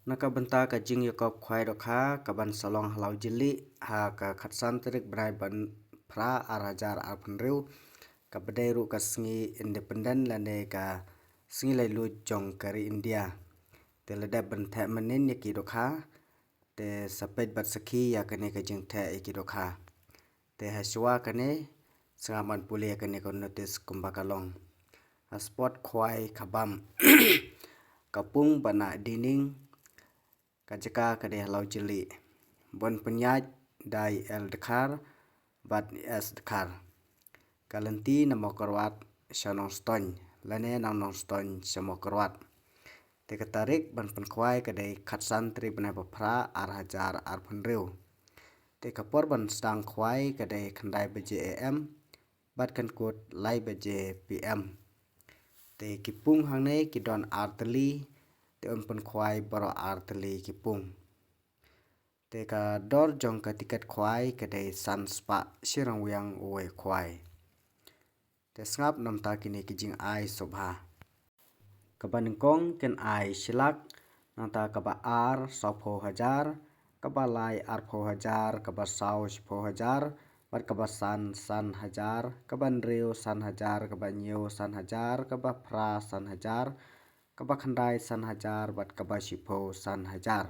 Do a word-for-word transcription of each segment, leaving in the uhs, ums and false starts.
Na ka bynta ka jingïakop khwai dohkha kaban sa long ha Lawjyllih ha ka khatsan tarik bnai ba phra ar hajar arphew hynriew, kaba dei ruh ka sngi independent lane ka sngi laitluid jong ka ri India. Te la dep ban theh mynnin ïa ki dohkha. Te sa peit bad sakhi ïa kane ka jingtheh ïa ki dohkha. Te ha shuwa kane, sngap ban pule ïa kane ka notice kumba ka long. Ha spot khwai khabam, ka pung ba na dining, ka jaka ka dei ha Lawjyllih. Ban pynïaid da i L Dkhar bad i S Dkhar. Ka lynti na Mawkyrwat sha Nongstoiñ lane na Nongstoiñ sha Mawkyrwat. Te ka tarik ban pynkhwai ka dei khatsan tarik bnai ba phra ar hajar arphew hynriew. Te ka por ban sdang khwai ka dei khyndai baje A M bad kan kut lai baje P M. Te ki pung hangne ki don ar tylli, te yn pynkhwai baroh ar tylli ki pung. Te ka dor jong ka tiket khwai ka dei san spah shi ryngwiang uwei khwai. Te sngap namar kine ki jingai sngewbha. Kaba nyngkong kin ai shi lak, nangta kaba ar sawphew hajar, kaba lai arphew hajar, kaba saw shiphew hajar, bad kaba san san hajar, kaba hynriew san hajar, kaba hynñiew san hajar, kaba phra san hajar, kaba khyndai san hajar, bad kaba shiphew san hajar.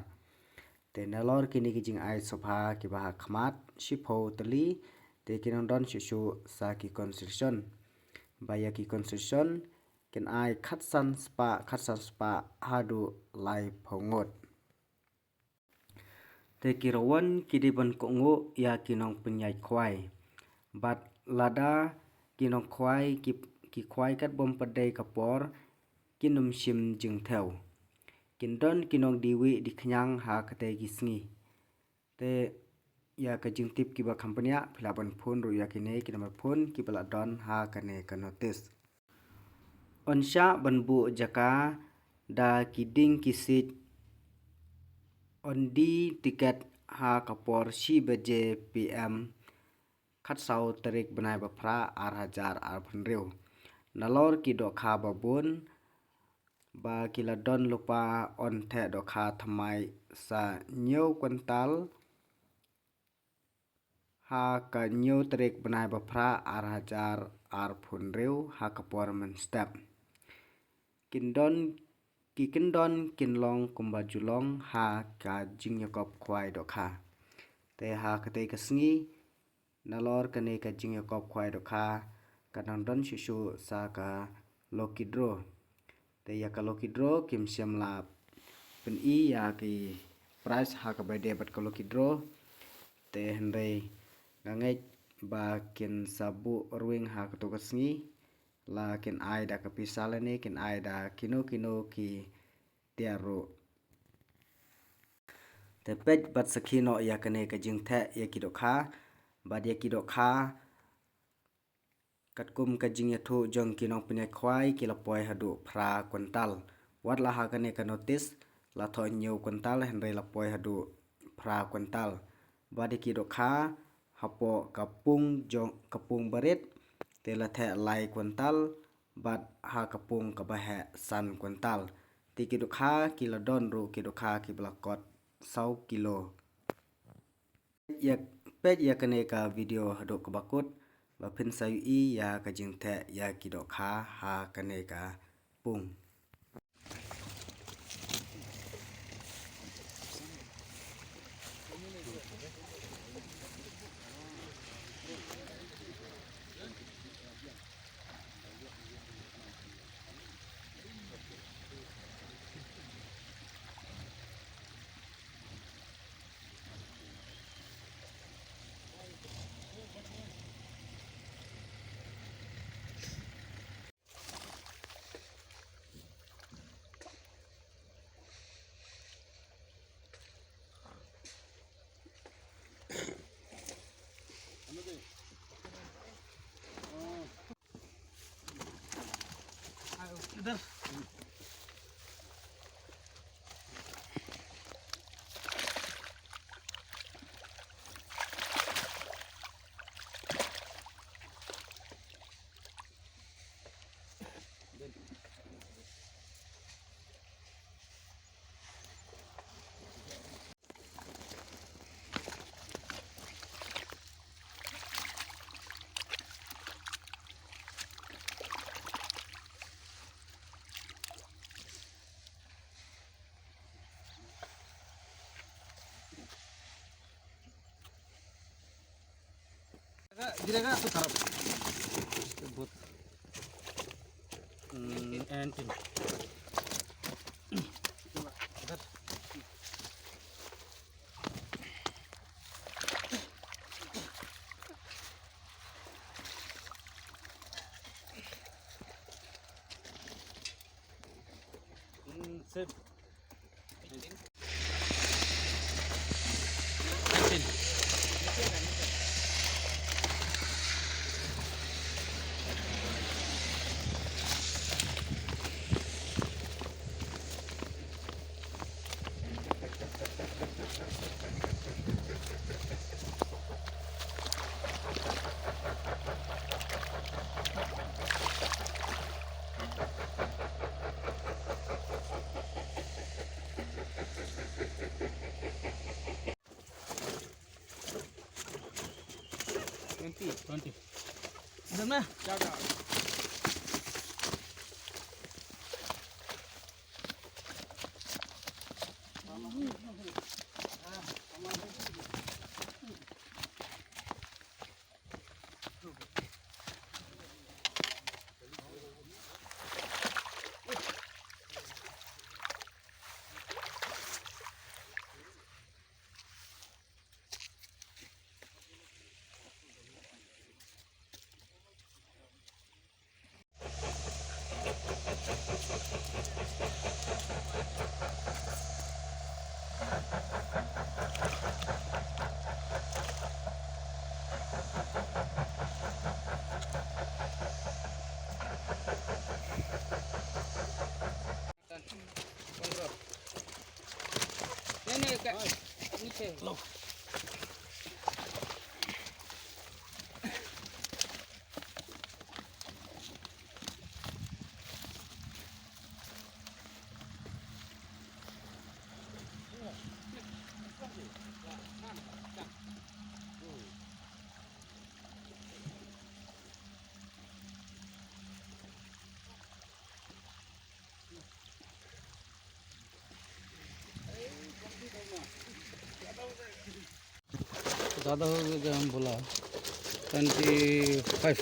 Te nalor kine ki jingai sngewbha kiba ha khmat shiphew tylli, te kin nang don shuh shuh sa ki consolation. Ba ïa ki consolation kin ai khatsan spah, khatsan spah haduh laiphew ngut. Te ki rawon ki dei ban kohnguh ïa ki nongpynïaid khwai. Bad lada ki nongkhwai ki, ki khwai katba ym pat dei ka por, kin ym shim jingthew. Kin don ki nongdie wieh die khñiang ha katei ki sngi. Te ïa ka jingtip kiba kham bniah phi lah ban phone ruh ïa kine ki number phone kiba la don ha kane ka notice. Yn shah ban buh jaka da ki dieng ki siej, yn die tiket ha ka por shi baje P M, khatsaw tarik bnai ba phra ar hajar arphew hynriew. Nalor ki dohkha ba bun ba ki la don lypa, yn theh dohkha thymmai sa hynñiew kwintal ha ka hynñiew tarik bnai ba phra ar hajar arphew hynriew ha ka por mynstep. Kin don, ki kyndon kin long kumba ju long ha ka jingïakop khwai dohkha. Te ha katei ka sngi, nalor kane ka jingïakop khwai dohkha, ka dang don shuh shuh sa ka lucky draw. Te ïa ka lucky draw kim shym la pyni ïa ki prize ha kaba ïadei bad ka lucky draw. Te hynrei nga ngeit ba kin sa buh rwing ha kato ka sngi, la kin ai da ka pisa lane kin ai da kino kino ki tiar ruh. Te peit bad sakhi noh ïa kane ka jingtheh ïa ki dohkha, bad ïa ki dohkha katkum ka jingïathuh jong ki nongpynïaid khwai ki la poi haduh phra kwintal. Wat la ha kane ka notice la thoh hynñiew kwintal hynrei la poi haduh phra kwintal. Bad ïa ki dohkha hapoh ka pung jong, ka pung barit, te la theh lai kwintal, bad ha ka pung kaba heh san kwintal. Te ki dohkha ki la don ruh ki dohkha kiba la kot saw kilo. Ïa, peit ïa kane ka video haduh kaba kut, ba phin sa ïohi ïa ka jingtheh ïa ki dohkha ha kane ka pung. गिरेगा तो खराब। बहुत। Hmm, and team. Hmm, save. Twenty. Twenty. Dah mah. Jaga. ज्यादा हो गया हम बोला। Twenty five.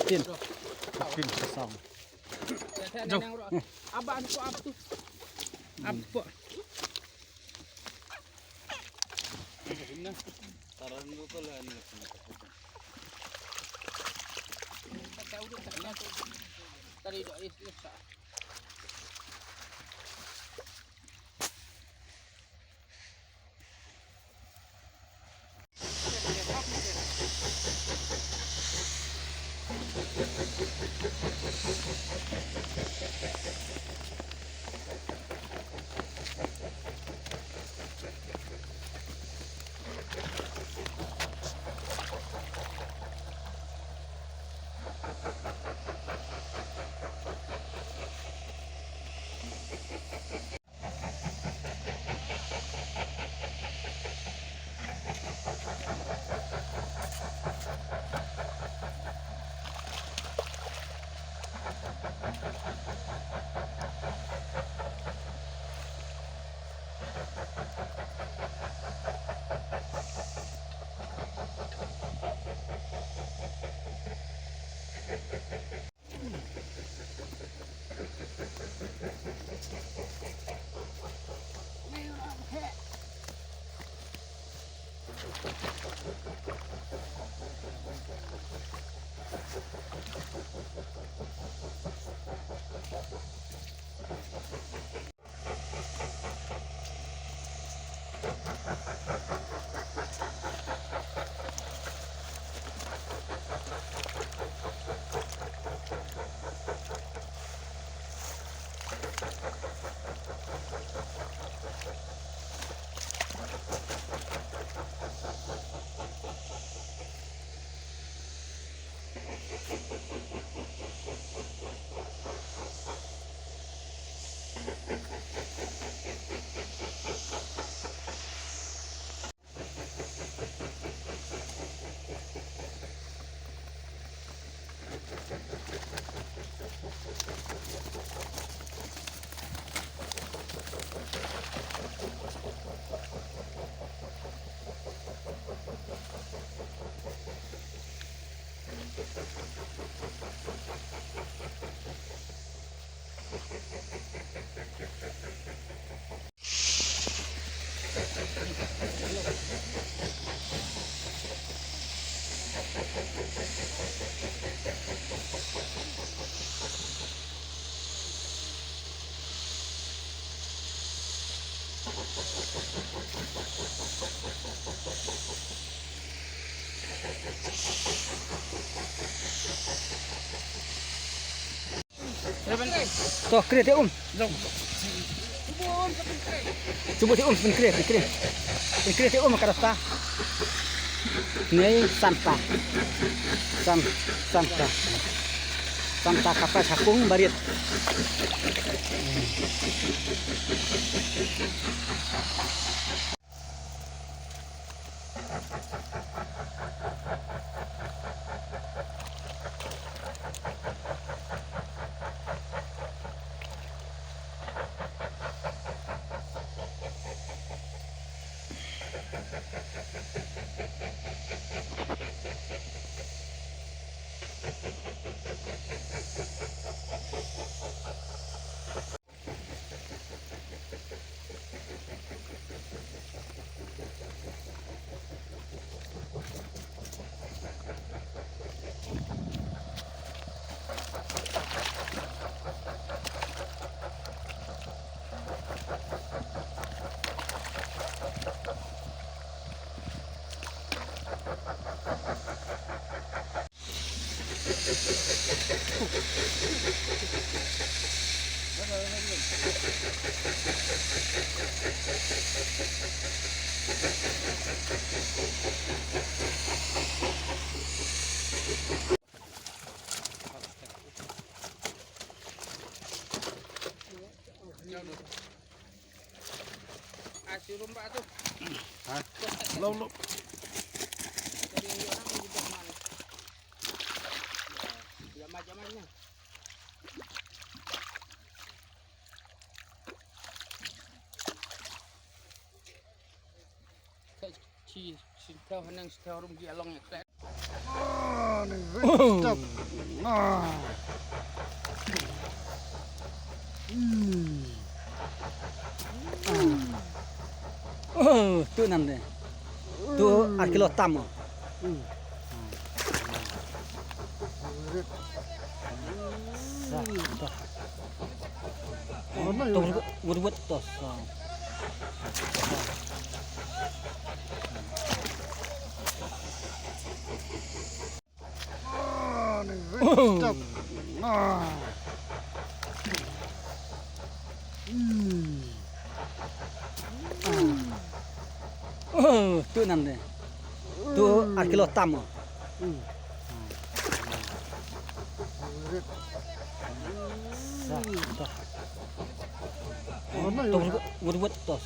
Tin. Tin, sang. Jauh. Abang tu, apa tu? Apa tu? Tadi doa itu tak. To, kre te um. Cuba te um, pynkre, pynkre. Pynkre te um ka rasta. Nei santa. San, santa. Santa kapas hakung barit. Ha? Lo, lo. Chi, chi, thaw haneng, chi thaw rum, ji along ya klet. Ah, ni weh, stop. Ah. Hmm. Oh, tu nan de. Tu ar kilo tam. Hmm. Sa, sa. Tos, wut, wut, tos. Tu nan de. Tu ar kilo tam. Sa, tos. Tos, wut, wut, tos.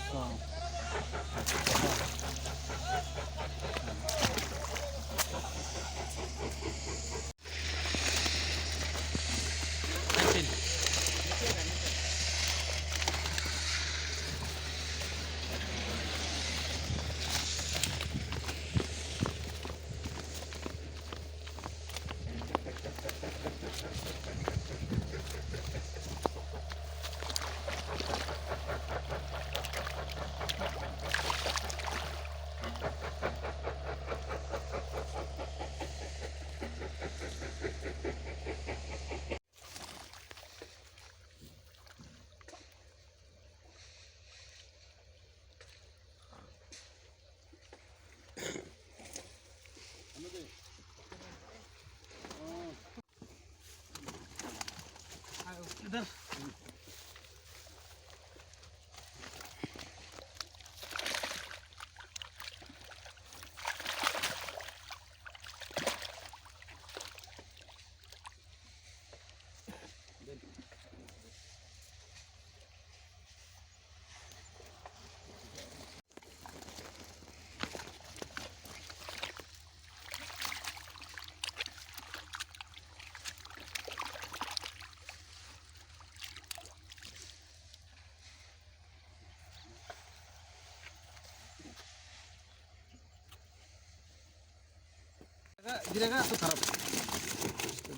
Gila ka tu kharap.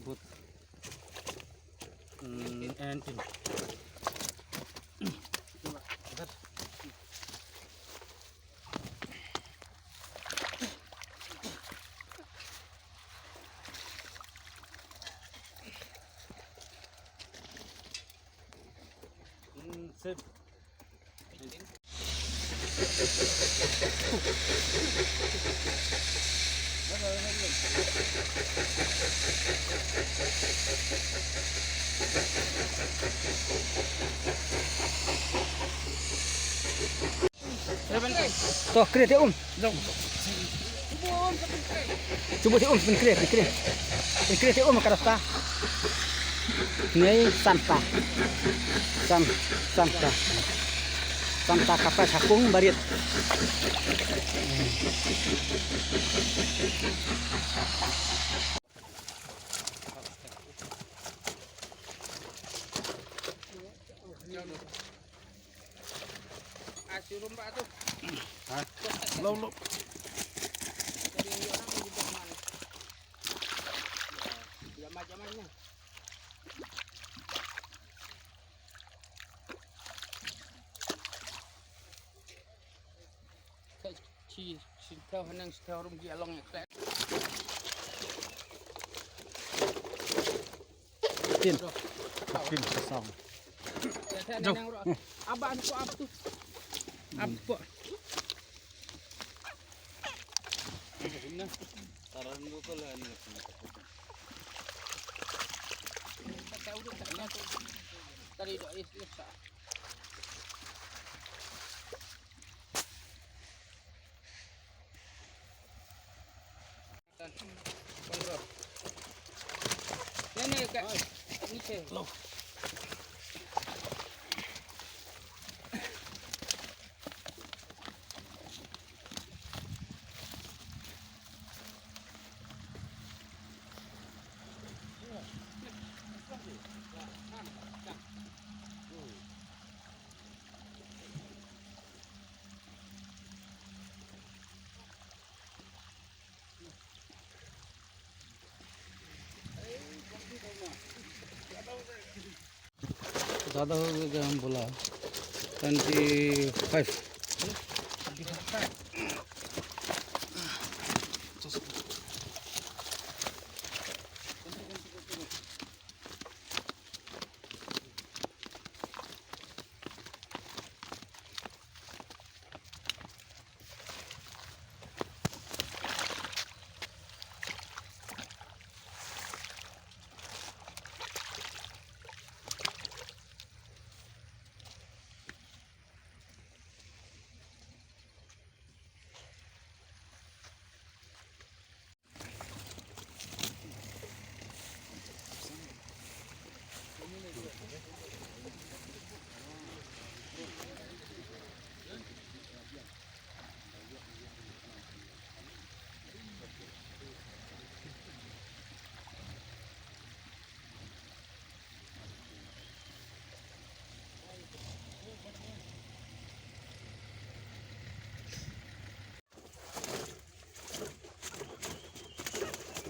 But. Hmm, and Hmm, sip. To, kre te um. Cubu te um, pyn kre, pyn kre. Pyn kre te um ka rasta. Nei santa. San, santa. Santa kapa sakung barit. Tin. Tin, kosong. Jom. Apa tu? Apa tu? ज़्यादा हो गया, हम बोला twenty five.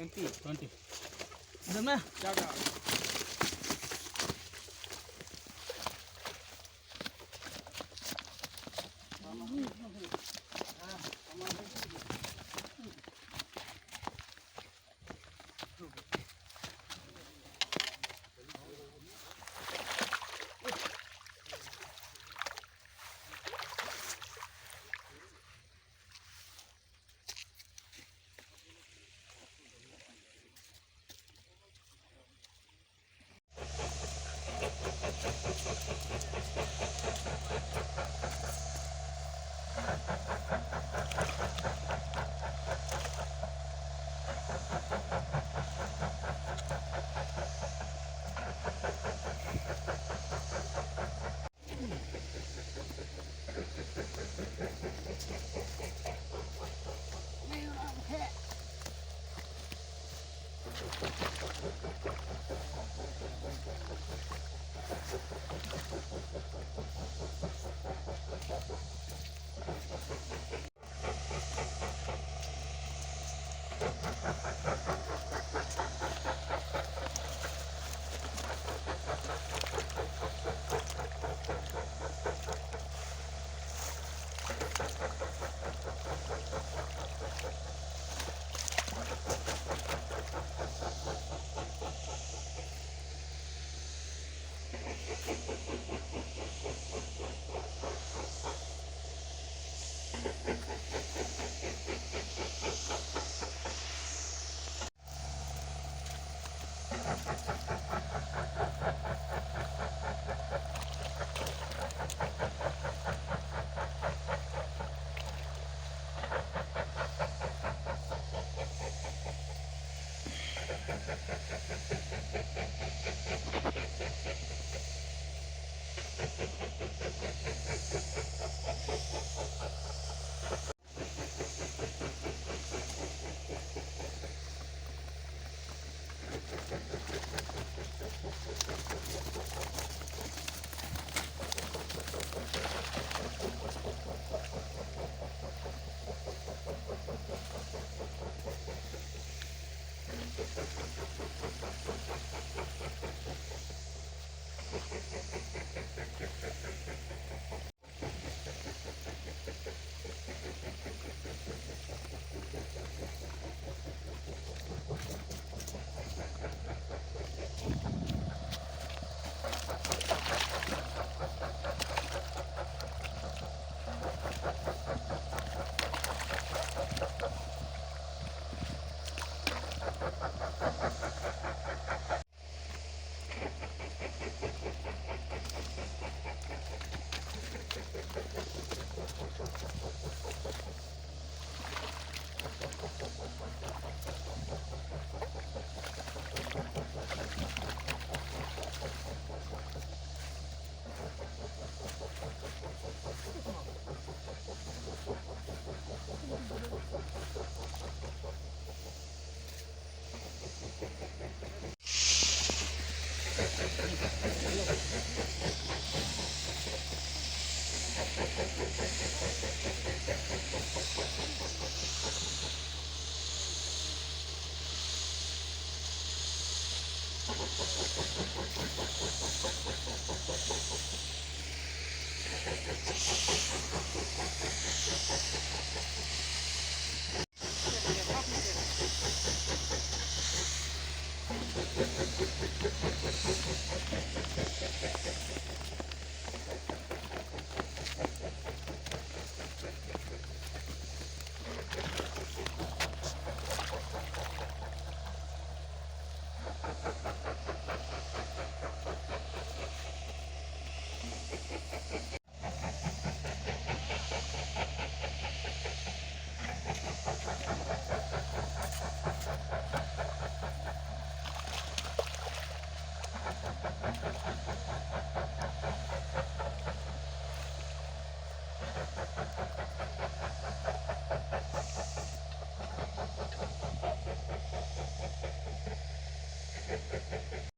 Twenty. Twenty. Dah mah. Jaga.